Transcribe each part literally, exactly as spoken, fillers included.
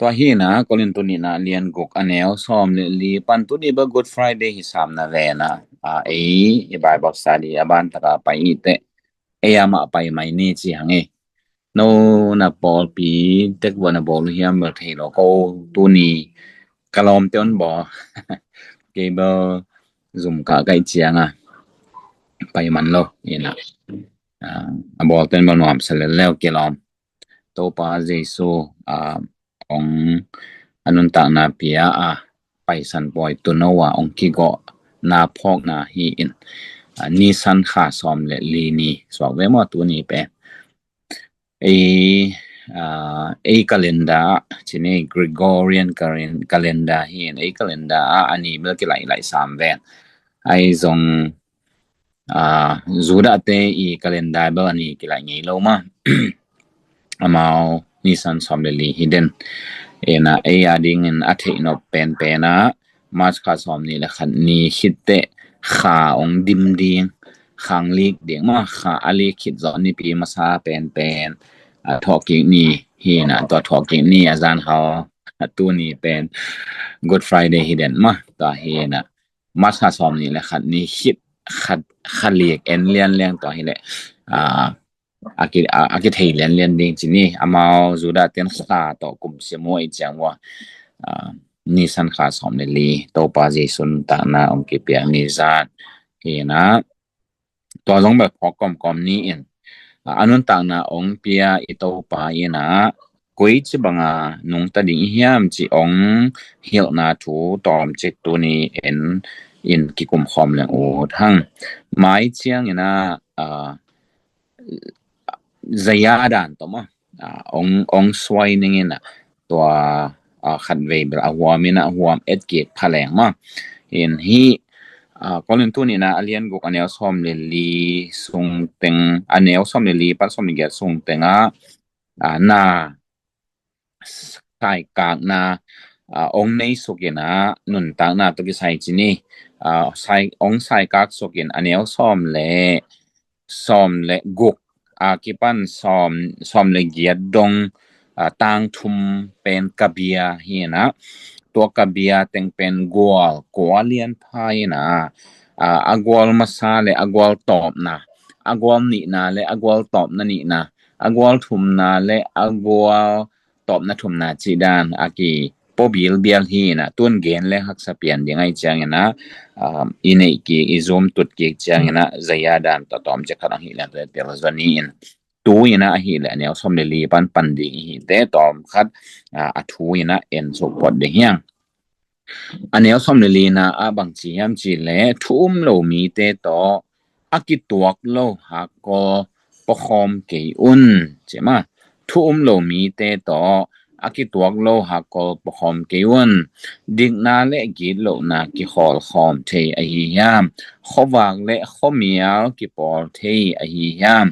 Tua hi na, Korintu nihna a lian guk a neu sawm le li pan tuni bel Good Friday hi sam na ve na, a, ei i Bible study a ban taka pai i te, ei amah pai mai ni ci hang e. No na pawlpi tek bua na bawl hiam bel thei lo ko, tuni ka lawmte on bawl. Kei bel zum ka kai cianga pai man lo ina. A, a bawlten bel nuam sa lel leu ke lawm. Topa Jesu, a, ong a nuntakna pia a paisan pawi tuno a ong kigawh na phawkna hi in, a, Nisan kha sawm le li ni suak ve maw tuni pen. Ei, a, ei calendar, cini Gregorian calen-, calendar hi in, ei calendar a, a ni bel kilaih laih sam ven. Ai zong, a, Judah te i calendar bel a ni kilaih ngei lo ma. Amau Nisan sawm le li hi den. Ena ei a dingin a theih nop penpen a, March kha sawm ni le khat ni khit teh kha ong dim ding, kha ong lik ding ma, kha a lik khit zawh nipi masa penpen, a, thawhkik ni hi na, tua thawhkik ni a zan hau a tuni pen Good Friday hi den ma, tua hi na. March kha sawm ni le khat ni khit khat, kha lik en lian liang tua hi le, a, a ki, a, a kithei lian lian ding cini. Amau Judah ten kha tawh kum sia mua i ciang ua, a, Nisan kha sawm le li Topa Jesu nuntakna ong kipia ni zan hi na. Tua zong bel phawk kawmkawm ni in, a, a nuntakna ong pia i Topa ina koici banga nungta ding i hiam ci ong hilhna thu tawm cik tuni en in kikum khawm leng ut hang. Mai ciang ina, a, zaya dan tawh ma, a, ong, ong suai ning ina tua, a, khat vei bel a huam ina huam et kik pha leng ma. In hi, a, Korintu nihna a lian guk a neu sawm le li sung teng, a neu sawm le li pan sawm le giat sung teng a, a, na saikakna, a, ong nei suk ina nuntakna tawh kisai cini, a, sai, ong saikak suk in a neu sawm le, sawm le guk a kipan sawm, sawm le giat dong, a, tang thum pen kabia hi na. Tua kabia teng pen gual kua lian pha hi na. A, a gual masa le a gual tawpna, a gual nihna le a gual tawpna nihna, a gual thumna le a gual tawpna thumna cih dan a ki pua bilbial hi na, tun gen le haksa pian ding ai ciang ina, um, i neih kik, i zum tut kik ciang ina, zaya dan tawh tawm cik khat ang hi le te tel zua ni in. Tu ina ahi le a neu sawm le li pan pan ding i hi te tawm khat, a, a thu ina en suk phot ding hiang. A neu sawm le li na a bang ci hiam ci le thu um lo mite tawh a kituak lo hakkol pawkhawm kei un, ci ma. Thu um lo mite tawh a kituak lo hakkol pawkhawm kei un. Dikna le gitlohna kikhawlkhawm thei ahi hiam? Khuavak le khuamial kipawl thei ahi hiam?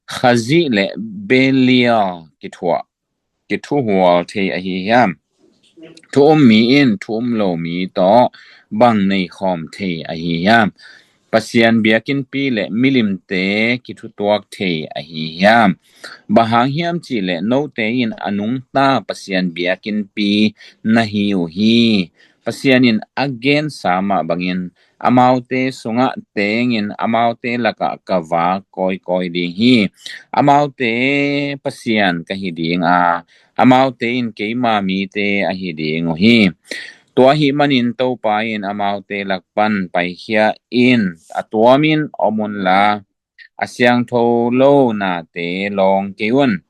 Khazih le Belial kithuah, kithuhual thei ahi hiam? Thu um mi in thu um lo mi tawh bang nei khawm thei ahi hiam? Pasian biakinnpi le milimte kithutuak thei ahi hiam? Bang hang hiam cih le note in a nungta Pasian biakinnpi na hi uh hi. Pasian in a gensa mah bangin amaute sungah tengin amaute lakah ka vak kawikawi ding hi. Amaute Pasian ka hi ding a, amaute in keima mite ahi ding uh hi. Tua ahih manin Topa in amaute lak pan paikhia in, a tuamin om unla, a siangtho lo nate lawng kei un.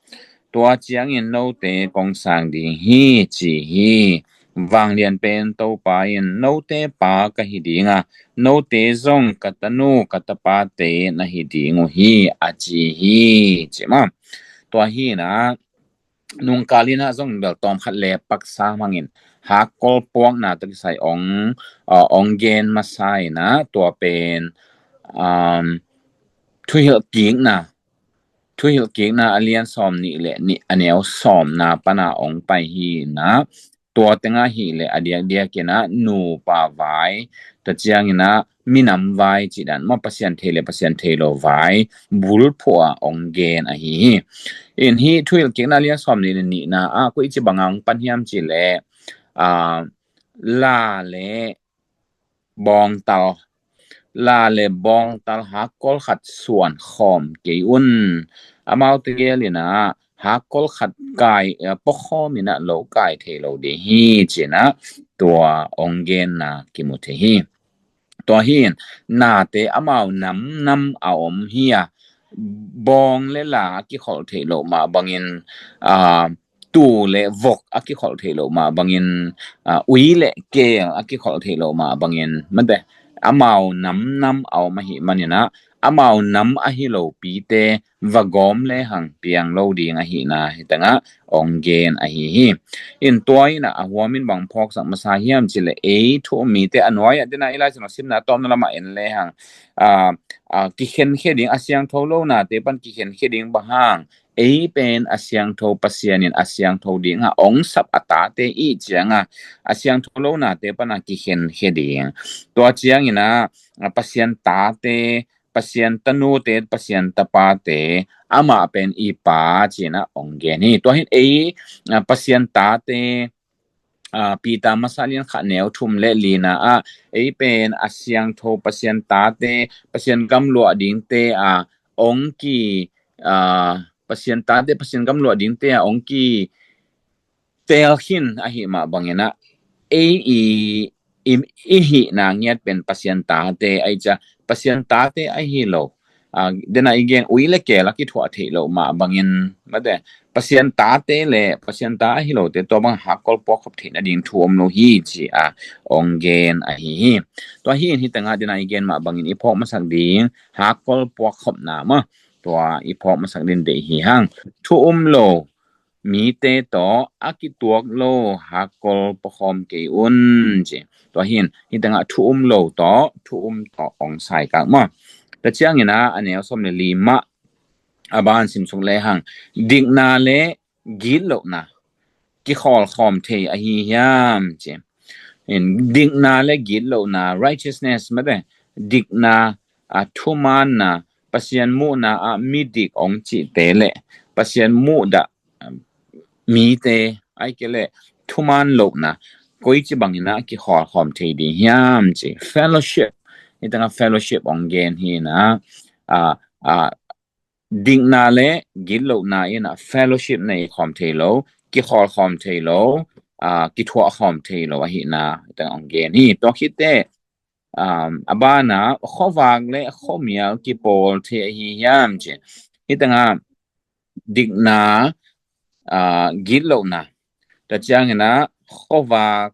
Tua ciangin note kong sang ding hi, ci hi. Vanglian pen Topa in note pa ka hi ding a, note zong ka tanu ka tapate na hi ding uh hi, a ci hi, ci ma. Tua hi na, nungkal ina zong bel tawm khat le paksa hmangin hakkol puakna tawh kisai ong, a, ong gen masa ina tua pen, um, thuhilh kikna, thuhilh kikna a lian sawm nih le nih a neu sawmna pana ong pai hi na. tua tengah hileh a diakdiak inah nupa vai, tua cianginah minam vai cih dan mah, Pasian thei le Pasian thei lo vai bulphuh a ong gen ahi hi. In hih Thuhilhkikna lian sawm nih le nihna ah koi ci banga ong pan hiam cih leh, aa, la le bawngtal, la le bawngtal hakkol khat suan khawm kei un. Amaute gel inah hakkol khat kai, eh, pua khawm inah lo kai thei lo ding hi, ci-inah tua ong genna kimu thei hi. Tua hi in nate amau namnam a om hi a, bawng le la a kikholh theih loh mah bangin, aa, tuu le vok a kikholh theih loh mah bangin, aa, ui le keel a kikholh theih loh mah bangin, mate, amau namnam a om ahih maninah amau nam ahi lopite va gawm lehang piang lo ding ahihna hih tengah ong gen ahi hi. In tua inah a huamin bang phawksak masa hiam cih leh ei thu um mite a nuai-ah dena i Lai Siangtho simna tawmna lamah en lehang, aa, aa, kikhenkhia ding, a siangtho lonate pan kikhenkhia ding bang hang, ei pen a siangtho Pasian in a siangtho dingah ong sap a tate i cianga a siangtho lonate pana kikhenkhia ding. Tua cianginah, a, Pasian tate, Pasian tanute, Pasian tapate, amah pen i Pa ci-inah ong gen hi. Tua hin ei, a, Pasian tate, aa, Peter masa lian khat neu thum le lina ah ei pen a siangtho Pasian tate, Pasian gamluah dingte a ong ki, aa, Pasian tate, Pasian gamluah dingte a ong ki telkhin ahih mah banginah ei i, i, i hihna ngiat pen Pasian tate ahi cia, Pasian tate ahi lo, aa, dena i gen ui le keel a kithuah theih loh mah bangin, mate, Pasian tate le Pasian ta ahi lote tua bang hakkol puakkhop theih nading thu om lo hi, ci-a ong gen ahi hi. Tua hi in hih tengah dena i gen mah bangin i phawk masak ding hakkol puakkhopna mah, tua i phawk masak ding deih hi hang. Thu um lo mite tawh a kituak lo hakkol puakhawm kei un, ci. Tua hi in hih tengah thu um lo tawh thu um tawh ong saikak mah. Tua cianginah a neu sawm le li mah a ban simsuk lehang, dikna le gitlohna kikhawlkhawm thei ahi hiam, ci. In dikna le gitlohna, righteousness, mate, dikna, a, thumaanna, Pasian muhna ah midik ong cihte le Pasian muhdah, um, mite, ahih kei leh thumaan lohna koici banginah kikhawlkhawm thei ding hiam, ci. Fellowship, hih tengah fellowship ong gen hi inah, a, a, dikna le gitlohna inah fellowship nei khawm thei lo, kikhawlkhawm thei lo, aa, kithuahkhawm thei lo ahihna hih tengah ong gen hi. Tua khit teh, um, a banah khuavak le khuamial kipawl thei ahi hiam, ci. Hih tengah dikna, aa, gitlohna, tua cianginah khuavak,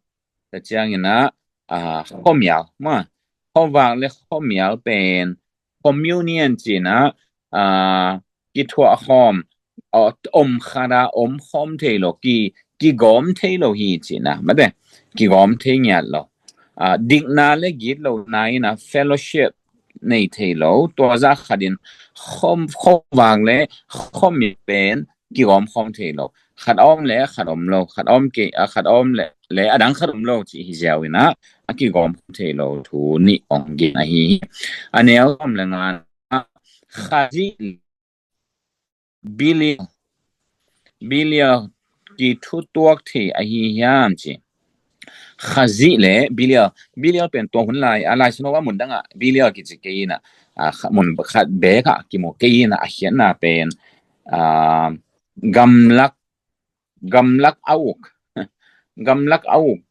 tua cianginah, aa, khuamial mah. Khuavak le khuamial pen communion ci-inah, aa, kithuahkhawm, aa, om khata om khawm thei lo, ki, kigawm thei lo hi, ci-inah, mate, kigawm thei ngiat lo. Aa, dikna le gitlohna inah fellowship nei thei lo, tua zah khatin khawm, khuavak le khuamial pen kigawm khawm thei lo. Khat a om le khat om lo, khat a om kei, a, khat a om le, le a dang khat om lo cih hi ziau inah a kigawm khawm thei lo thu nih ong gen ahi hi. A neu sawm le nga ah Khazih, Belial, Belial kithutuak thei ahi hiam, ci. Khazih le Belial, Belial pen tua hun lai a, Lai Siangtho a mun dangah Belial kici kei inah, a, kha-, mun khat bekah kimu kei inah a khiatna pen, a, gamlak, gamlak a uk, gamlak a uk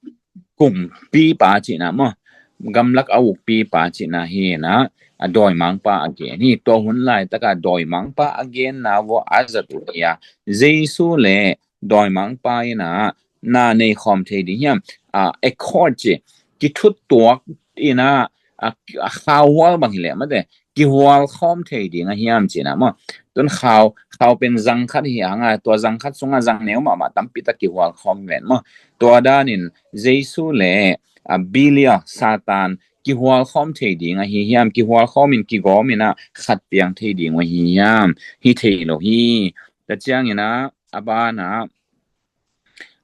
kumpipa cihna maw, gamlak a ukpipa cihna hi inah, a, dawimangpa a gen hi. Tua hun laitakah dawimangpa a genna vua a zat uh hi a, Jesu le dawimangpa inah na nei khawm thei ding hiam? A, accord ci, kithutuak inah, a, a khauhual bang hileh mate, kihual khawm thei ding a hiam, ci-inah maw. Tun khau, khau pen zang khat hi hanga, tua zang khat sungah zang neu mahmah tampi tak kihual khawm ven maw. Tua danin Jesu le, a, Belial, Satan kihual khawm thei ding ahi hiam? Kihual khawmin kigawm inah khat piang thei ding uh ahi hiam? Hi thei lo hi. Tua cianginah a banah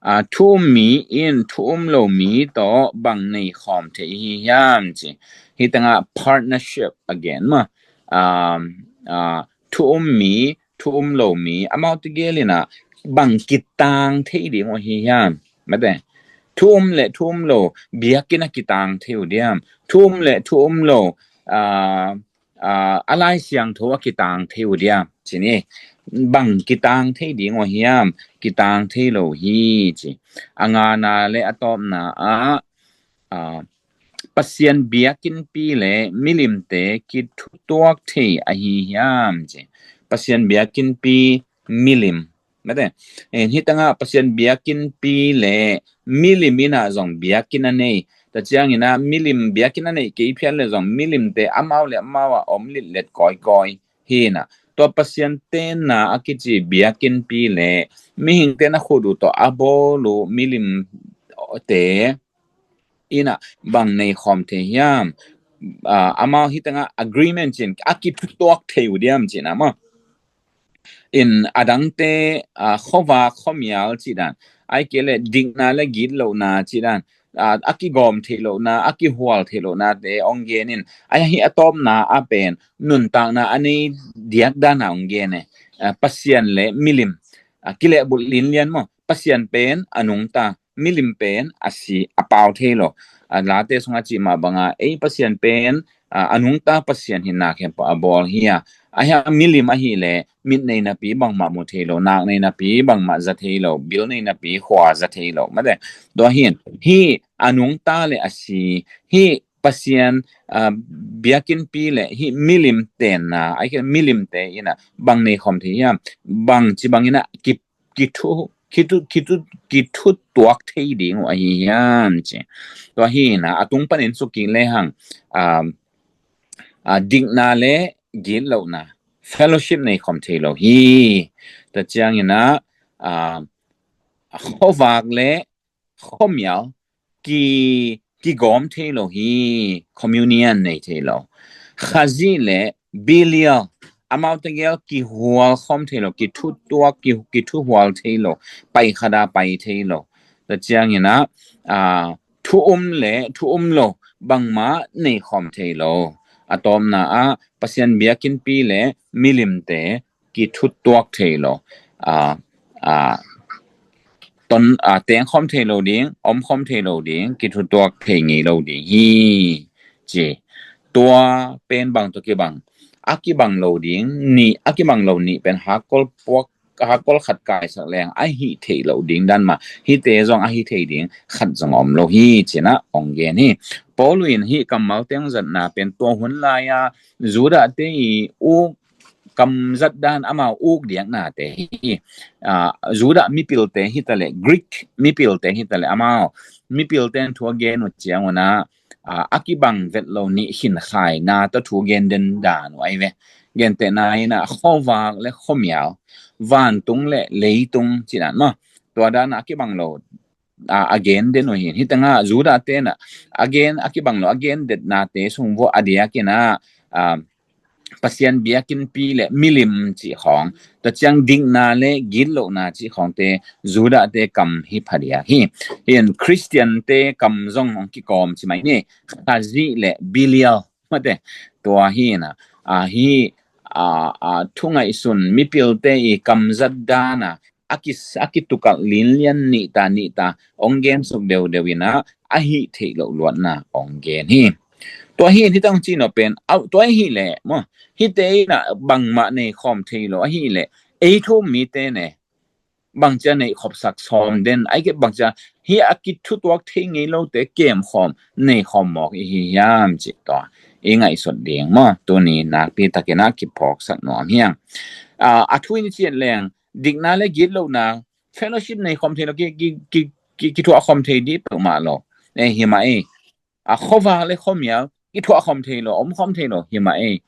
Aa, thu um mi in thu um lo mi tawh bang nei khawm thei hi hiam ci. Hi tengah partnership again ma. Aa, aa, thu um mi, thu um lo mi, amau tegel in ah bang kitang thei ding uh hi hiam? Mate. Thu um le thu um lo, biakinn a kitang thei uh diam? Thu um le thu um lo, aa, aa, a Lai Siangtho a kitang thei uh diam? Ci ni. Bang kitang thei ding uh hiam? Kitang thei lo hi ci. A ngana le a tawpna ah, aa, Pasian biakinnpi le milimte kithutuak thei ahi hiam ci. Pasian biakinnpi, milim. Mate. Eh, hi tengah Pasian biakinnpi le milim in ah zong biakinn a nei. Tua ciangin ah milim biakinn a nei kei phial le zong milimte amau le amau ah om litlet kawikawi hi in ah. Tua Pasian tenna a kici biakinnpi le mihingte na khut uh tawh a bawl uh milimte in ah bang nei khawm thei hiam? Aa, amau hi tengah agreement ci-in a kithutuak thei uh diam ci-in ah maw. In a dangte, aa, khuavak khuamial cih dan, ahih kei leh dikna le gitlohna cih dan, aa, a kigawm theih lohna, a kihual theih lohnate hong gen in, ahi a tawpna a pen nuntakna a nei diak dan a hong gen e. Aa, Pasian le milim, aa, kilehbulh linlian maw. Pasian pen a nungta, milim pen a si, a pau thei lo. A Late sungah cih mah bangin ei Pasian pen, aa, a nungta Pasian hi, nak khempeuh a bawl hi a. Ahi a milim ahih leh mit nei napi bangmah mu thei lo, nak nei napi bangmah za thei lo, bil nei napi khua za thei lo. Mate. Tua hi in, hih a nungta le a si, hih Pasian, aa, biakinnpi le hih milim tenna, ahih kei leh milimte in ah bang nei khawm thei hiam? Bang ci bangin ah ki kithu, kithu, kithu, kithutuak thei ding uh ahi hiam ci. Tua hi in ah a tung panin suk kik lehang, aa, aa, dikna le gitlohna, fellowship nei khawm thei lo hi. Tua ciangin ah, aa, khuavak le khuamial ki, kigawm thei lo hi, communion nei thei lo. Khazih le Belial, amau tegel kihual khawm thei lo, kithutuak, ki, kithuhual thei lo, pai khat a pai thei lo. Tua ciangin ah, aa, thu um le thu um lo bangmah nei khawm thei lo. A tawpna ah Pasian biakinnpi le milimte kithutuak thei lo. Aa, aa, ton, aa, teng khawm thei lo ding, om khawm thei lo ding, kithutuak thei ngei lo ding hi ci. Tua pen bang tawh kibang? A kibang lo ding nih, a kibang lo nih pen hakkol puak, hakkol khat kaisak leng a hih theih loh ding dan mah, hihte zong a hih thei ding khat zong om lo hi ci-in ah hong gen hi. Paul in hih kammalte hong zatna pen tua hun lai-a Judah-te i uk kamzat dan, amau uk diaknate hi. Aa, Judah mipilte hi ta leh, Greek mipilte hi ta leh, amau mipilte in thu a gen uh ciangun ah, aa, a kibang vet lo nih khinkhaina tawh thu gen den dan uh ahi ve. Gentehna in ah khuavak le khuamial, vantung le leitung cih dan maw. Tua dan a kibang lo, aa, a gen den uh hi. Hih tengah Judah-te in ah a gen, a kibang lo a gen detnate sung vuah a diakin ah, aa, Pasian biakinnpi le milim cih khawng, tua ciang dikna le gitlohna cih khawngte Judah-te kam hi phadiak hi. Hih in Khristian-te kam zong hong kikawm ci mai ni, Khazih le Belial, mate. Tua hi in ah, aa, hih, aa, aa, thu ngaihsun mipilte i kamzat dan a a ki, a kitukalh linlian nihta nihta hong gensuk deudeu in ah a hih theih loh luatna hong gen hi. Tua hi in hih tawh hong cih nop pen, au, tua ahih leh maw, hihte in ah bangmah nei khawm thei lo ahih leh, ei thu um mite ne, bangci a neih khopsak sawm den, ahih kei leh bangci a hih a kithutuak thei ngei lote kemkhawm, nei khawm mawk i hi hiam cih tawh i ngaihsut ding maw, tuni nakpi takin ah kiphawksak nuam hi hang. Aa, a thu in i ciat leng, dikna le gitlohna, fellowship nei khawm thei lo, ki, ki, ki, ki, kithuah khawm thei dih peuhmah lo. Eh, hi mah ei. A khuavak le khuamial kithuah khawm thei lo, om khawm thei lo, hi mah ei.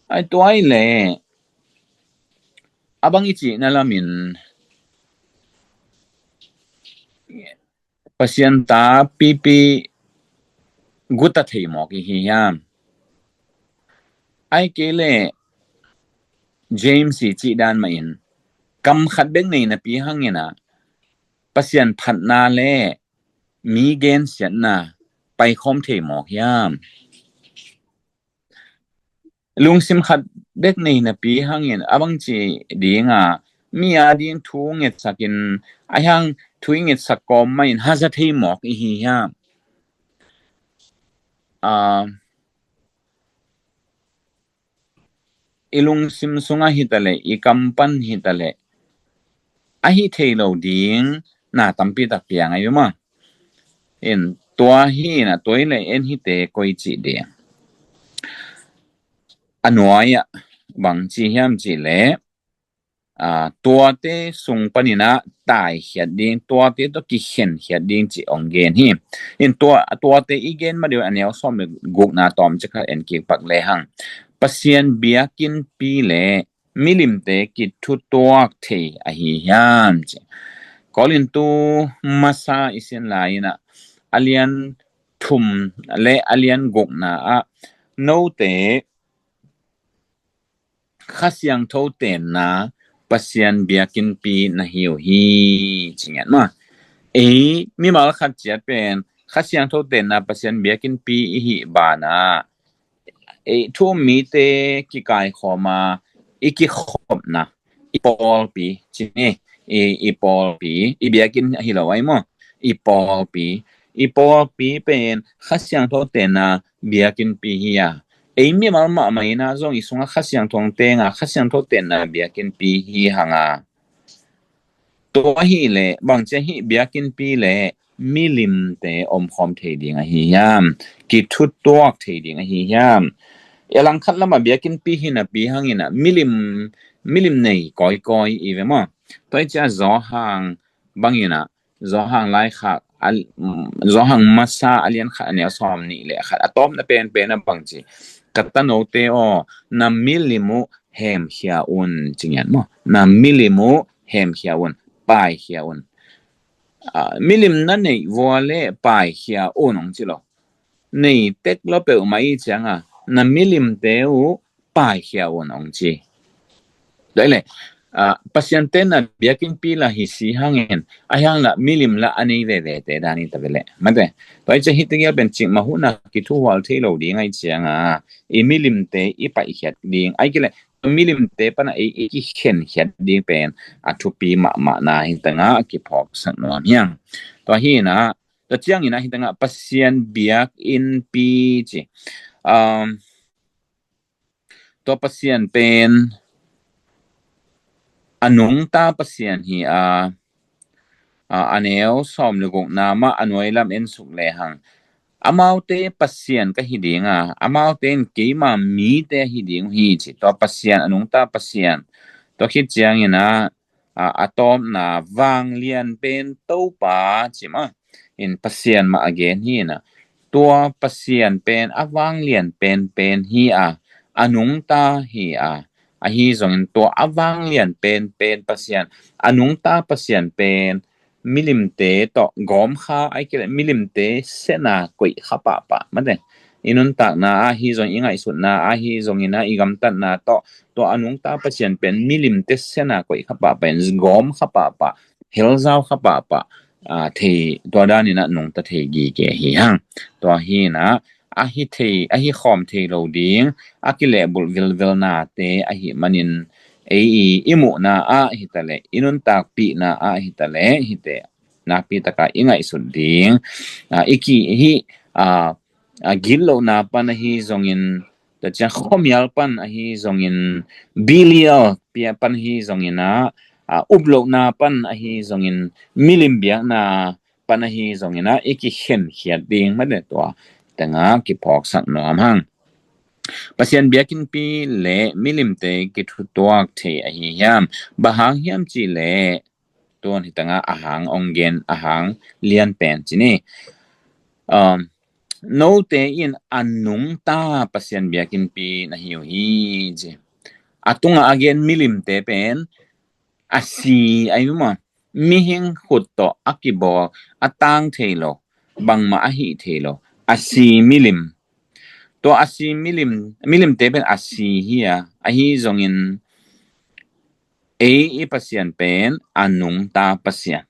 Ai, tua ahih leh a bang i cihna lamin Pasian ta pipi guta thei mawk i hi hiam? Ahih kei leh James i cih dan mah in, kam khat bek nei napi hangin ah, Pasian phatna le mi gensiatna paikhawm thei mawk hiam? Lungsim khat bek nei napi hangin a bangci dinga mi a ding thu ngetsakin a hiang thu i ngetsak kawm mahin haza thei mawk i hi hiam? A, i lungsim sungah hitaleh, i kam pan hitaleh, a hi thei lo ding na tampi tak piang ahi maw. In tua hi na, tua i le en hite koi cih ding. A nuai-ah bang ci hiam cih leh, a, tuate sung paninah taikhiat ding, tuate tawh kikhenkhiat ding cih ong gen hi. In tua, tuate i gen ma deuh a neu sawm le gukna tawm cikhat en kik pak lehang, Pasian biakinnpi le milimte kithutuak thei ahi hiam ci. Korintu masa i sin lai-inah a lian thum le a lian gukna ah, note Kha Siangtho tenna Pasian biakinnpi na hi uh hi, ci ngiat maw. Ei mimal khat ciat pen Kha Siangtho tenna Pasian biakinnpi i hih banah, ei thu um mite kikaikhawm a, i kikhopna, i pawlpi ci ni, i, i pawlpi, i biakinn ahi lo ai maw, i pawlpi, i pawlpi pen Kha Siangtho tenna biakinnpi hi a, ei mimal mahmah inah zong i sungah Kha Siangtho teng a, Kha Siangtho tenna biakinnpi hi hang a. Tua ahih leh bangci ahih biakinnpi le milimte omkhawm thei ding ahi hiam? Kithutuak thei ding ahi hiam? A langkhat lamah biakinnpi hi napi hangin ah milim, milim nei kawikawi i ve maw. Tua i ciah Johan bangin ah, Johan laikhak, a, Johan masa a lian khat a neu sawm nih le khat a tawpna penpen a bangci, ka tanote aw, na milim uh hemkhia un, ci ngiat maw. Na milim uh hemkhia un, paikhia un. A, milim na neih vua le paikhia un ong ci lo. Nei tek lo peuhmah i cianga na milimte uh paikhia un ong ci. Tua i le, a, Pasian tenna biakinnpi la hi si hangin a hiang la milim la a nei vevete dan i ta ve le. Mate, tua i ciah hih tegel pen cikmah huhna kithuhual thei lo ding ai cianga i milimte i paihkhiat ding ai kile, milimte pana ei i kikhenkhiat ding pen a thupi mahmahna hi tangah kiphawksak nuam hiang. Tua hi inah, tua ciangin ah hi tangah Pasian biakinnpi ci. Um, tua Pasian pen a nungta Pasian hi a, a, a neu sawm le gukna mah a nuai lam en suk lehang, amaute Pasian ka hi ding a, amaute in keima mite hi ding uh hi ci. Tua Pasian a nungta Pasian. Tua khit ciangin ah, a, a tawpna vanglian pen Topa ci mah in Pasian mah a gen hi inah, tua Pasian pen a vanglian penpen hi a, a nungta hi a, ahi zongin tua a vanglian penpen Pasian, a nungta Pasian pen milimte tawh gawmkha ai kile, milimte sena koih kha pahpah mate. I nuntakna ahi zong, i ngaihsutna ahi zongin ah, i gamtatna tawh tua a nungta Pasian pen milimte sena koih kha pahpah in gawm kha pahpah, helzau kha pahpah, a, thei, tua danin ah nungta thei gige hi hang. Tua hi inah a hi thei, a hi khawm thei lo ding a kilehbulh vilvilnate ahi manin ei i, i muhna ah hitaleh, i nuntakpihna ah hitaleh, hite nakpi taka i ngaihsut ding, a, i ki, hih, a, a, gitlohna pan ahi zongin, tua ciang khuamial pan ahi zongin, Belial pia pan ahi zongin ah, a, uplohna pan ahi zongin, milim biakna pan ahi zongin ah i kikhenkhiat ding mate, tua tengah kiphawksak nuam hang. Pasian biakinnpi le milimte kithutuak thei ahi hiam? Bang hang hiam cih leh, tuan hi tangah a hang ong gen, a hang lian pen ci ni. Um, note in a nungta Pasian biakinnpi na hi uh hi ci. A tungah a gen milimte pen a si ahi maw. Mihing khut tawh a kibawl, a tang thei lo, bangmah a hih thei lo, a si milim. Tua a si milim, milimte pen a si hi a, ahi zongin ei i Pasian pen a nungta Pasian.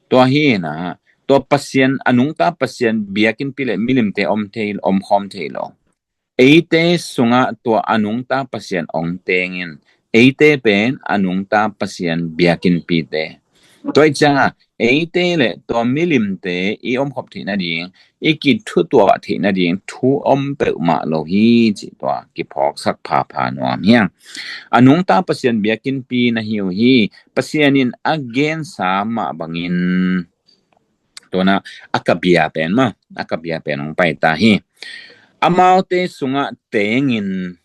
Tua hi na, tua Pasian, a nungta Pasian biakinnpi le milimte om thei, om khawm thei lo. Eite sungah tua a nungta Pasian ong tengin, eite pen a nungta Pasian biakinnpite. Tua i cianga, eite le tua milimte i omkhop theih nading, i kithutuah theih nading thu om peuhmah lo hi, ci tua kiphawksak phapha nuam hiang. A nungta Pasian biakinnpi na hi uh hi, Pasian in a gensa mah bangin, tuna a ka bia pen ma, a ka bia pen ong pai ta hi. Amaute sungah tengin,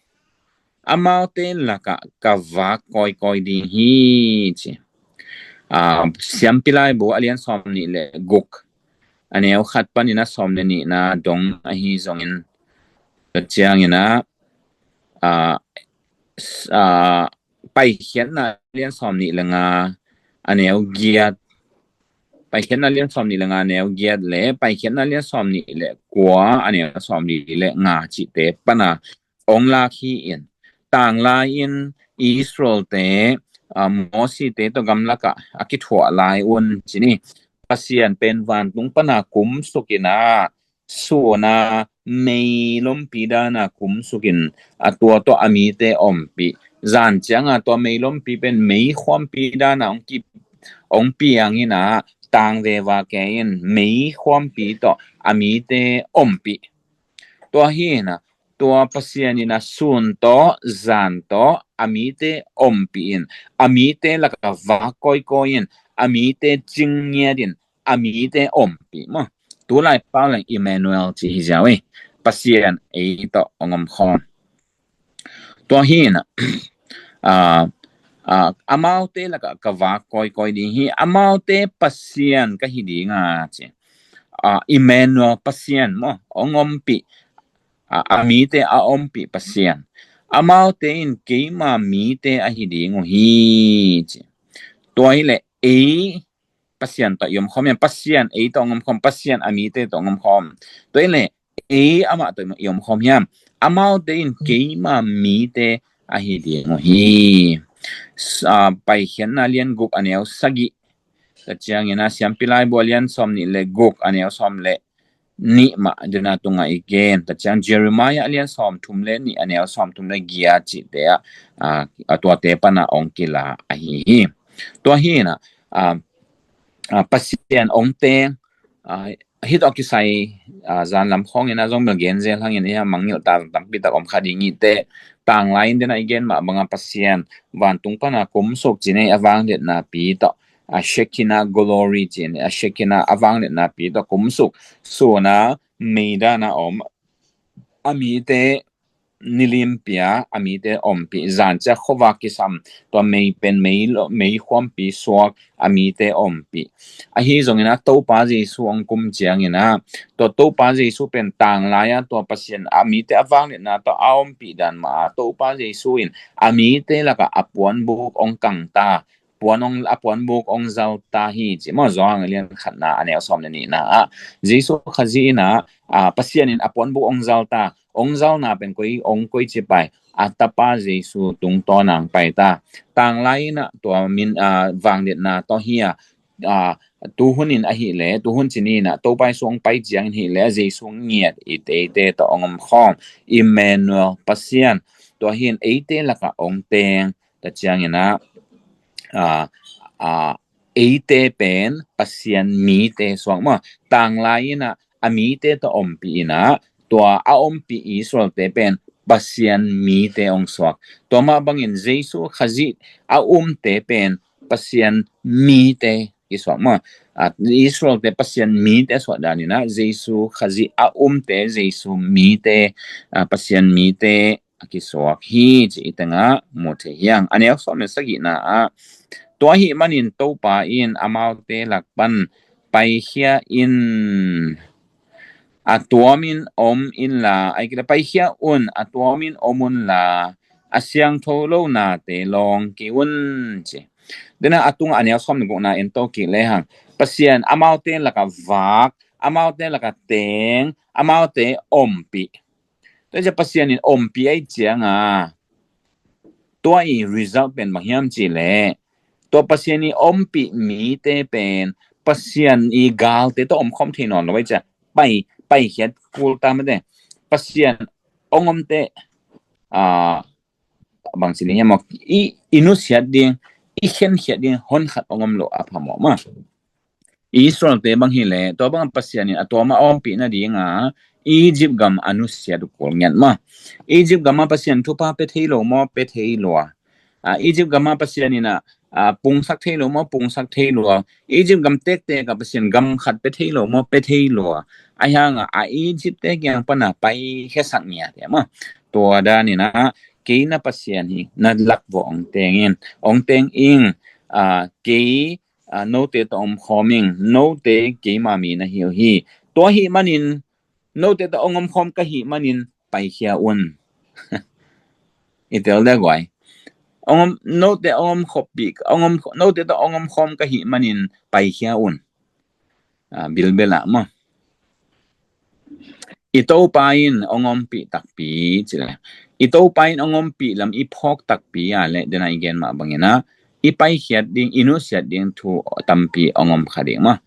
amaute lakah ka vak kawikawi ding hi, ci. Ah, Siampi Laibu a lian sawm nih le guk, a neu khat panin a sawm le nihna dong ahi zongin, tua ciangin ah, ah, s-, ah, Paikhiatna lian sawm nih le nga, a neu giat, Paikhiatna lian sawm nih le nga, a neu giat le Paikhiatna lian sawm nih le kua, a neu sawm nih le nga cihte pana ong lak hi in. Tanglai in Israelte, ah, Mosite tawh gamlakah a kithuah lai un ci ni. Pasian pen vantung pana kumsuk in ah, suna meilompi dana kumsukin, a tua tawh a mite ompih. Zan cianga tua meilompi pen meikhuampi dana ong ki, ong piangin ah, tang veva kei in meikhuampi tawh a mite ompih. Tua hi na, tua Pasian in a sun tawh, zan tawh, a mite ompih in, a mite lakah vak kawikawi in, a mite cing ngiat in, a mite ompih maw. Tulai pau leng Emmanuel ci hi ziau ei. Pasian ei tawh ong om khawm. Tua hi na, ah, ah, amaute lakah ka vak kawikawi ding hi, amaute Pasian ka hi ding a ci. Ah, Emmanuel Pasian maw, ong ompih. Ah, a mite a ompih Pasian. Amaute in keima mite ahi ding uh hi ci. Tua hi le ei Pasian tawh i om khawm hiam, Pasian ei tawh ong om khawm, Pasian a mite tawh ong om khawm. Tua hi le ei amah tawh i om khawm hiam, amaute in keima mite ahi ding uh hi. S-, ah, Paikhiatna lian guk a neu sagih, tua ciangin ah Siampi Laibu a lian sawm nih le guk a neu sawm le nih mah dena tungah i gen. Tua ciang Jeremiah a lian sawm thum le nih a neu sawm thum le giat cihte ah, ah, a tuate pana ong kila ahi hi. Tua hi na, ah, ah, Pasian ong teng, ah, hih tawh kisai, ah, zan lam khawngin ah zong bel gen zel hangin, ah, mangngilh tak tampi tak om kha ding hi teh. Tanglai in dena i gen mah banga Pasian vantung pana kumsuk ci nei, a vangliatna pi tawh, a Shekinah glory ci nei, a Shekinah a vangliatna pi tawh kumsuk, suna meidana om, a mite nilim pia, a mite ompih, zan ciang khuavak kisam, tua mei pen mei lo-, meikhuampi suak, a mite ompih. Ahi zongin ah Topa Jesu ong kum ciangin ah, tua Topa Jesu pen tanglai ah tua Pasian a mite a vangliatna tawh a ompih dan mah ah Topa Jesu in a mite lakah a puanbuk ong kang ta, puan ong, a puanbuk ong zal ta hi ci maw. Johan a lian khatna a neu sawm le nihna ah Jesu Khazih in ah, ah, Pasian in a puanbuk ong zal ta, ong zalna pen koi, ong koi ci pai, a tapa Jesu tungtawna ong pai ta. Tanglai in ah tua min, ah, vangliatna tawh hi a, ah, tuhun in ahih leh, tuhun ci ni in ah Topa Jesu ong pai ciangin hi leh Jesu ngiat i teite tawh ong om khawm. Emmanuel Pasian, tua hi in eite lakah ong teng, tua ciangin ah, ah, ah, eite pen Pasian mite suak maw. Tanglai in ah a mite tawh ompih in ah, tua a ompih Israelte pen Pasian mite ong suak. Tua mah bangin Jesu Khazih a umte pen Pasian mite kisuak maw. Ah, Israelte Pasian mite suak dan in ah Jesu Khazih a umte Jesu mite, ah, Pasian mite a kisuak hi ci i tengah mu thei hiang. A neu sawm le sagihna ah, tua ahih manin Topa in amaute lak pan paikhia in, a tuamin om inla, ai kila, paikhia un, a tuamin om unla, a siangtho lo nate lawng kei un ci. Dena a tungah a neu sawm le gukna en to kik lehang, Pasian amaute lakah vak, amaute lakah teng, amaute ompih. Tua ciah Pasian in ompih ahih cianga, tua i result pen bang hiam cih leh, tua Pasian i ompih mite pen Pasian i galte tawh omkhawm thei nawn lo ei cia. Pai, paikhiat kul ta mate. Pasian ong omte, a, bang ci ni hiam maw, i, i nusiat ding, i khenkhiat ding hon khat ong om lo a phamawh ma. Israelte bang hileh tua bang Pasian in a tua ma ompih nadinga Egypt gam a nusiat uh kul ngiat ma. Egypt gam a Pasian thupha pe thei lo maw, pe thei lua. A, Egypt gam a Pasian in a, a, pungsak thei lo maw, pungsak thei lua. Egypt gam tektek a Pasian gam khat pe thei lo maw, pe thei lua. Ahi hanga a Egypt te kiang pana pai khesak ngiat e ma. Tua dan in a kei na Pasian hi na lak vawh ong teng in, ong teng ing, a, kei, a, note tawh omkhawm ing, note keima mi na hi uh hi. Tua hi manin note tawh ong omkhawm ka hi manin paikhia un. I tel dek guai. Ong om, note ong om khop pi, ong om, note tawh ong omkhawm ka hi manin paikhia un. A, bilbel ah maw. I Topa in ong ompih takpi, ci le. I Topa in ong ompih lam i phawk takpi a le dena i gen mah bangin a, i paikhiat ding, i nusiat ding thu tampi ong om kha ding maw.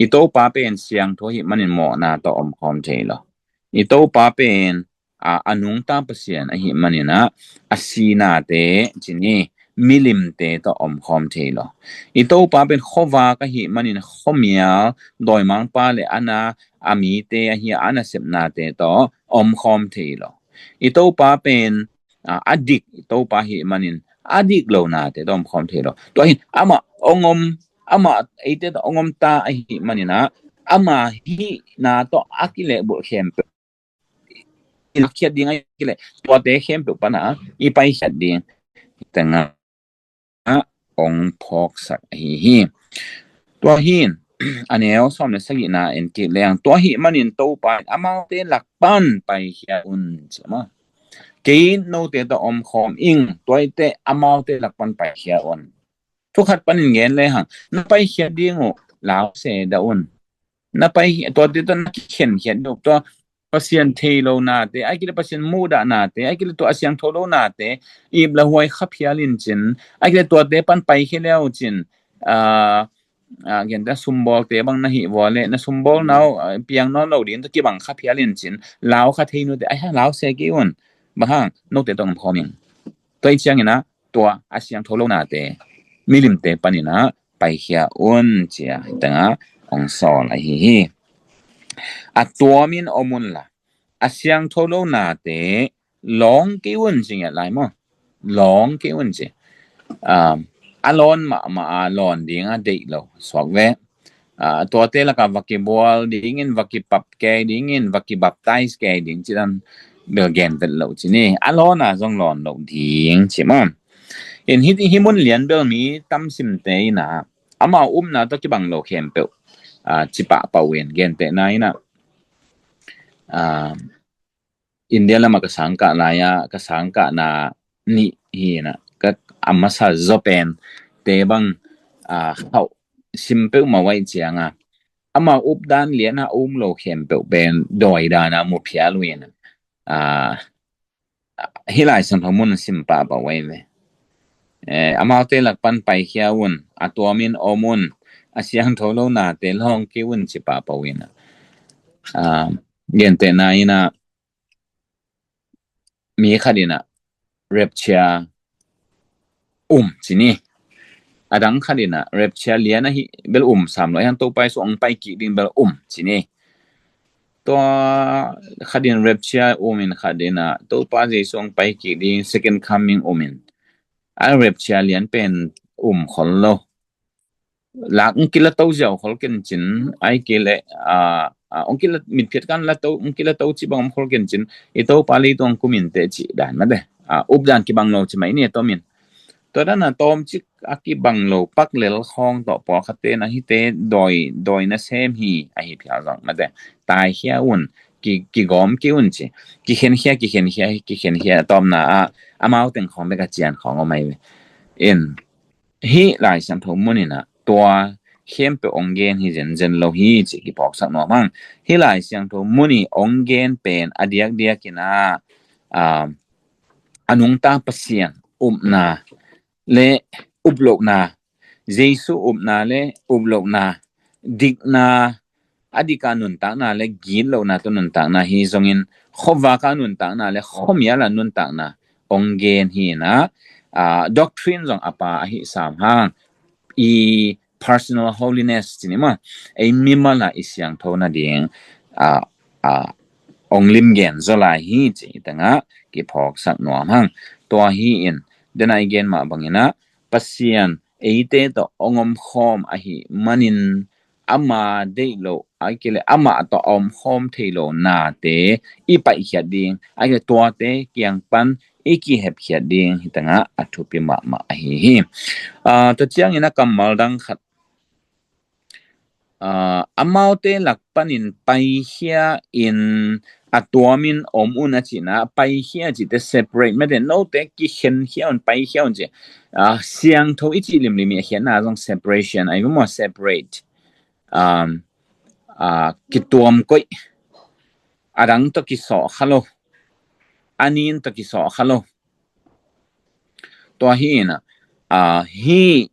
I Topa pen siangtho hi manin mawhna tawh omkhawm thei lo. I Topa pen, a, a nungta Pasian ahi manin a, a sinate, ci ni, milimte tawh omkhawm thei lo. I Topa pen khuavak ahi manin khuamial, dawimangpa le a na, a mite ahi a, a nasepnate tawh omkhawm thei lo. I Topa pen, a, a dik, i Topa ahi manin a dik lonate tawh omkhawm thei lo. Tua hin amah ong om, amah eite tawh ong om ta ahi manin a, amah hihna tawh a kilehbulh khempeuh i lakkhiat ding a kileh, tuate khempeuh pana i paikhiat ding tengah ong phawksak ahi hi. Tua hin a neu sawm le sagihna en kik leng, tua hi manin Topa in amaute lak pan paikhia un, ci maw. Kei note tawh omkhawm ing, tuate amaute lak pan paikhia un. Thukhat panin gen le hang, na paikhiat ding uh lau se dah un. Na pai, tuate tawh na kikhenkhiat ding uh, tua Pasian thei lo nate, a kile Pasian mudah nate, a kile tua a siangtho lo nate ip le huai kha phial in cin, a kile tuate pan paikhia leu cin, a, a, gente sumbawlte bang na hih vua le na sumbawl nau, a, piang nawn lo ding tawh kibang kha phial in cin, lau kha thei nute, ai ha, lau se kei un. Bang hang, note tawh omkhawm ing. Tua i ciangin a, tua a siangtho lo nate milimte panin a paikhia un, ci a hi tengah ong sawl ahi hi. A tuamin om un la, a siangtho lo nate lawng kei un, ci ngiat lai maw. Lawng kei un, ci. Um, a lawn mahmah a lawn ding a deih lo suak ve. A, tuate laka va kibual dingin, va kipap kei dingin, va kibaptize kei ding ci dan bel gen vet lo ci ni. A lawn a zong lawn lo ding ci maw. In hi, hi mun lian bel mi tam simte in a, amau upna tawh kibang lo khempeuh, a, ci pahpah uh in, gentehna in a, a, India lama ka sangkah lai-a, ka sangkahna nih hi na, ka a masa zaw pen te bang, a, khauh sim peuhmah uh ahih cianga, amau updan liana um lo khempeuh pen dawi dana mu phial uh hi na. A, hih Lai Siangtho mun sim pahpah uh ahi ve. Eh, amaute lak pan paikhia un, a tuamin om un, a siangtho lo nate lawng kei un ci pahpah uh hi na. A, gentehna in a, mi khat in a rapture um ci ni. A dang khat in a rapture lian ahi bel um sam lo, a hiang Topa Jesu ong pai kik ding bel um ci ni. Tua khat in rapture um in, khat in a Topa Jesu ong pai kik ding, second coming um in. A rapture lian pen um khol lo. Lak ong kila to ziau khol kencin, ai kile, a, a, ong kila mitphiat kan la to, ong kila to ci bang om khol kencin, i Topa leitung ong kum in te ci dan mate. A, updan kibang lo ci mai ni a tomin. Tua dan a tawmcik a kibang lo pak lel khawng tawh pawlkhatte na hite dawi, dawi na sem hi ahi phial zong mate. Taikhia un, ki, kigawm kei un ci. Kikhenkhia, kikhenkhia, kikhenkhia, tawmna a, amau teng khawng bek a cian khawng om ahi ve. In, hih Lai Siangtho mun in a tua khempeuh ong gen hi zenzen lo hi ci kiphawksak nuam hang. Hih Lai Siangtho mun i ong gen pen a diakdiak in a, a, a nungta Pasian upna le uplohna, Jesu upna le uplohna, dikna, a dika nuntakna le gitlohna tawh nuntakna hi zongin, khuavaka nuntakna le khuamiala nuntakna ong gen hi na, a, doctrine zong a pa ahi sam hang, i personal holiness ci ni maw, ei mimal a i siangtho nading, a, a, ong lim gen zaw lai hi ci i tangah kiphawksak nuam hang. Tua hi in, dena i gen mah bangin ah, Pasian eite tawh ong omkhawm ahi manin, ama deih lo, a kile ama tawh a omkhawm thei lo nate i paihkhiat ding, a kile tuate kiang pan i kihepkhiat ding hi tangah a thupi mahmah ahi hi. A, tua ciangin a kammal dang khat, a, amaute lak panin paikhia in a tuamin om un a cihna, paikhia cihte separate mete, note kikhenkhia un, paikhia un ci. A, siangtho i cih limlim i a khiatna zong separation ahi maw, separate. Um, a, kituam koih, a dang tawh kisawh kha lo, a nin tawh kisawh kha lo. Tua hi in ah, a, hi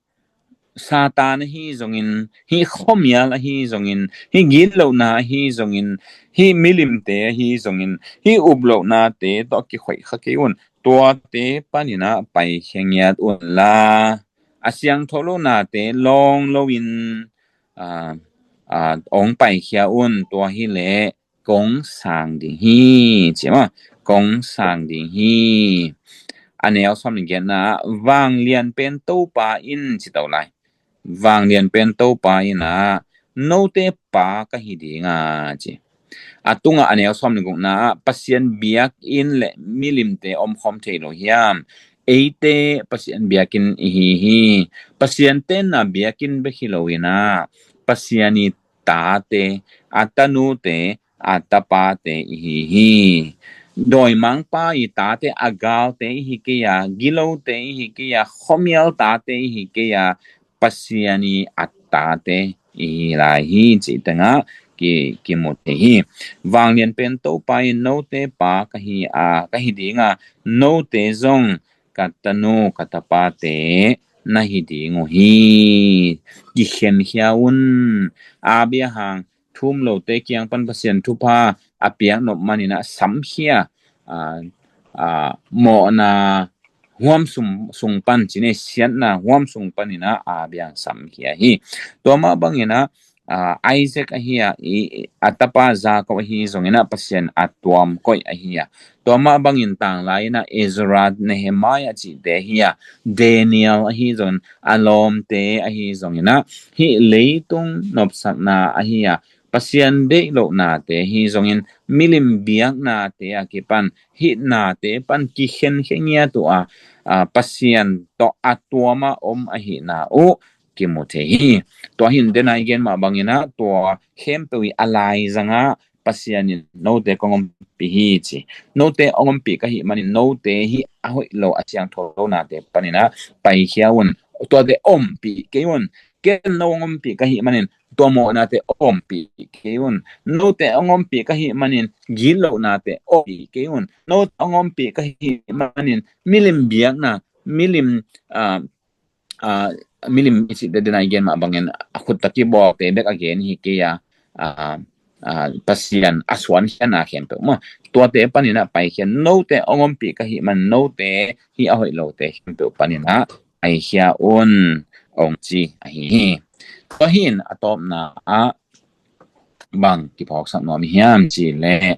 Satan ahi zongin, hi khuamial ahi zongin, hi gitlohna ahi zongin, hi milimte ahi zongin, hi uplohnate tawh kikhoih kha kei un. Tuate panin ah paikhia ngiat un la, a siangtho lo nate lawng loin, a, a, ong paikhia un. Tua hi leh kong sang ding hi, ci maw, kong sang ding hi. A neu sawm le giatna, vanglian pen Topa in ci to lai. Vanglian pen Topa in ah, note pa ka hi ding a ci. A tungah a neu sawm le gukna ah, Pasian biakinn le milimte omkhawm thei lo hiam? Eite Pasian biakinn i hi hi. Pasian tenna biakinn bek hi lo in ah, Pasian i tate, a tanute, a tapate i hi hi. Dawimangpa i tate, a galte i hi kei a, gilote i hi kei a, khuamial tate i hi kei a, Pasian i a tate i hi lai hi cih tengah ki, kimu thei hi. Vanglian pen Topa in note pa ka hi a, ka hi ding a, note zong ka tanu, ka tapate na hi ding uh hi. Kikhenkhia un. Abraham thum lote kiang pan Pasian thupha a piak nop manin ah samkhia, a, a, mawhna huam sung, sung pan, cine siatna huam sung panin ah Abraham samkhia hi. Tua mah bangin ah, a, Isaac ahi a, i, a tapa Jacob ahi zongin ah Pasian a tuam koih ahi a. Tua mah bangin tanglai in ah Ezra, Nehemiah cihte ahi a, Daniel ahi zongin, a lawmte ahi zongin ah, hih leitung nopsakna ahi a, Pasian deih lohnate hi zongin, milim biaknate a kipan, hih nate pan kikhenkhia ngiat uh a, a, Pasian tawh a tuam a om ahihna uh kimu thei hi. Tua hi in, dena i gen mah bangin ah, tua khempeuh i a laizang ah Pasian in note kong ompih hi ci. Note ong ompih ka hih manin note hih a hoih lo, a siangtho lo nate panin ah paikhia un. Tuate ompih kei un. Ken no ong ompih ka hih manin tua mawhnate ompih kei un. Note ong ompih ka hih manin gitlohnate ompih kei un. Note ong ompih ka hih manin milim biakna, milim, a, a, milim i cih, dena i gen mah bangin a khut tawh kibawlte bek a gen hi kei a, a, a, Pasian a suankhiatna khempeuh maw, tuate panin ah paikhia. Note ong ompih ka hih man, note hih a hoih lote khempeuh panin ah paikhia un, ong ci ahi hi. Tua hi in a tawpna ah bang kiphawksak nuam i hiam cih leh,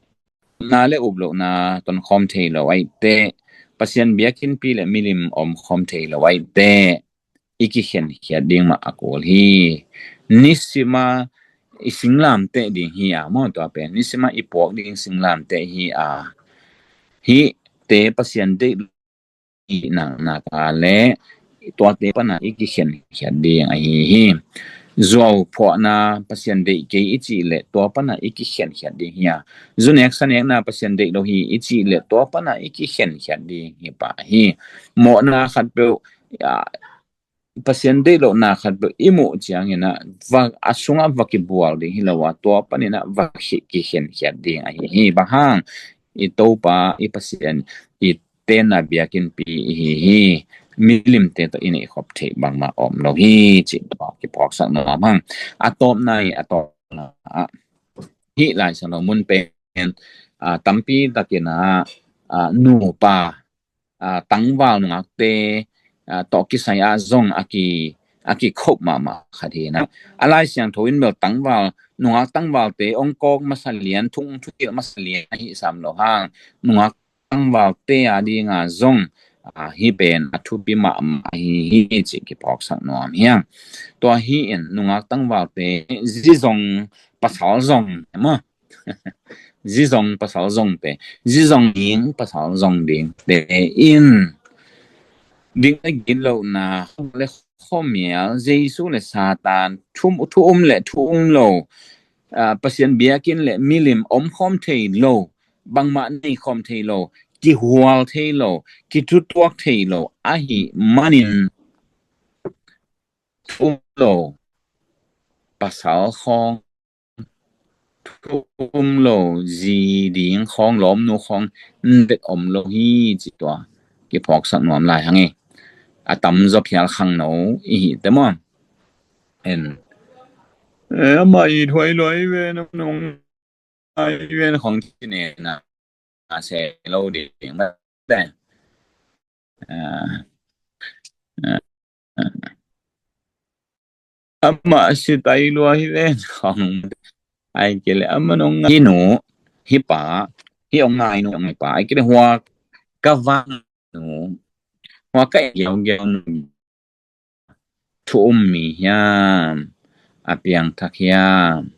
na le uplohna tonkhawm thei lo ahih teh, Pasian biakinnpi le milim omkhawm thei lo ahih teh, i kikhenkhiat ding mah a kul hi. Nisim a i singlamteh ding hi a, maw, tua pen nisim a i puak ding singlamteh hi a, hihte Pasian deih i naknak a le tuate pana i kikhenkhiat ding ahi hi. Zuau phuahna Pasian deih kei i cih leh tua pana i kikhenkhiat ding hi a, zu nek sa nekna Pasian deih lo hi i cih leh tua pana i kikhenkhiat ding hi pah hi. Mawhna khatpeuh, a, Pasian deih lohna khatpeuh i muh ciangin ah, va, a sungah va kibual ding hi lo a, tua panin ah va khi, kikhenkhiat ding ahi hi. Bang hang, i Topa, i Pasian, i tenna biakinnpi i hi hi. milimte tawh i neihkhop theih bangmah om lo hi, cih tawh kiphawksak nuam hang. A tawpna i a tawpna ah hih Lai Siangtho mun pen, ah, tampi takin ah, ah, nupa, ah, tangval nungakte, ah, tawh kisai ah zong a ki, a kikhop mahmah khat hi na. A Lai Siangtho in bel tangval, nungak tangvalte ong kawk masa lian, thu ong thukilh masa lian ahi sam lo hang, nungak tangvalte a dinga zong, ah, hih pen a thupi mahmah hi hi, cih kiphawksak nuam hi hang. Tua hi in nungak tangvalte, zi zong pasal zong, maw? Zi zong pasal zongte, zi zong ding pasal zong dingte in ding le gitlohna, le khuamial, Jesu le Satan, thu, thu um le thu um lo, ah, Pasian biakinn le milim omkhawm thei lo, bangmah neikhawm thei lo, kihual thei lo, kithutuak thei lo ahih manin thu um lo pasal khawng, thu um lo zi ding khawng, lawmnu khawng, n vet om lo hi, ci tua kiphawksak nuam lai hang e. A tamzaw phial khangno i hi te maw? En. Eh, amah i thuai luai ve, nong nong ai ve khawng ci ne na. A se lo ding ba te. Ah, ah, ah. Amah si tai lua hi ve khawng. Ai ke le amah nong ngai nu, hi pa, hi ong ngai nu, ong ngai pa. Ai ke le hua ka vang nu, hua ka giau giau nu. Thu um mi hiam, a piangthak hiam?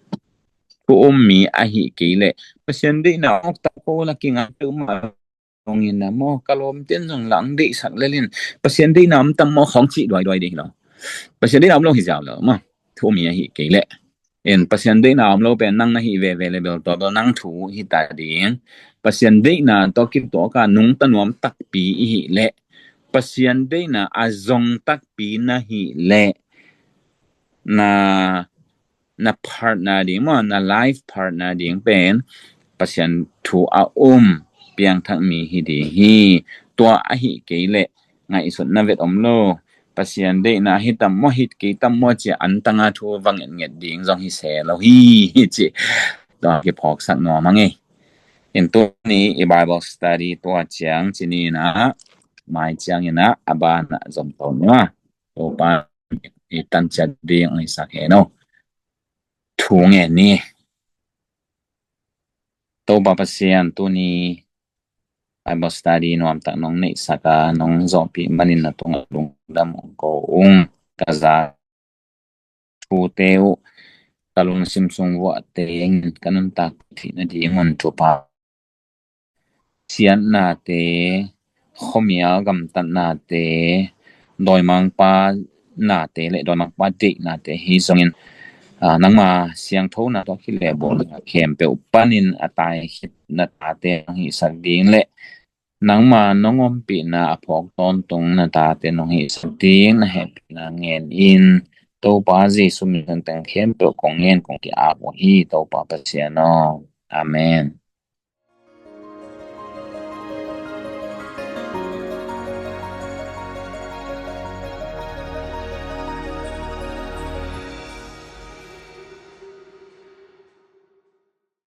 Thu um mi ahi kei leh Pasian deihna awk tak ko la kingai peuhmah zongin a maw, ka lawmten zong la ang deihsak lelin, Pasian deihna om tam maw khawng cih duaiduai ding hi lo. Pasian deihna om lo hi ziau lo maw, thu um mi ahi kei leh. En, Pasian deihna om lo pen nang na hi veve le bel tua bel nang thu hi ta ding. Pasian deihna tawh kituak a nungta nuam takpi i hi leh, Pasian deihna a zong takpi na hi leh, na, na partner ding maw, na life partner ding pen Pasian thu a um piangthak mi hi ding hi. Tua ahi kei leh ngaihsut na vet om lo. Pasian deihna hi tam maw, hi kei tam maw ci a antanga thu va ngetnget ding zong hi se lo hi, hi ci. Tua kiphawksak nuam hang e. In tuni i Bible study tua ciang ci ni na, mai ciangin a, a ban a zom to ni a. Topa i tanciat ding i sak hen o. Thu ngen ni. Topa Pasian, tuni Bible study nuamtak nong neihsak a, nong zawhpih manin na tungah lungdam ko ung. Ka za thute uh ka lungsim sung vuah teng ka nuntak theih nading un Topa. Siatnate, khuamial gamtatnate, dawimangpa nate le dawimangpa deihnate hi zongin, ah, nangma siangthona tawh kilehbawlna khempeuh panin a tai khit na tate nong hihsak ding le nangma nong ompihna a phawk tawntung na tate nong hihsak ding na hehpihna ngen in, Topa Jesu min teng khempeuh kong ngen kong ki-ap uh hi, Topa Pasian aw. Amen.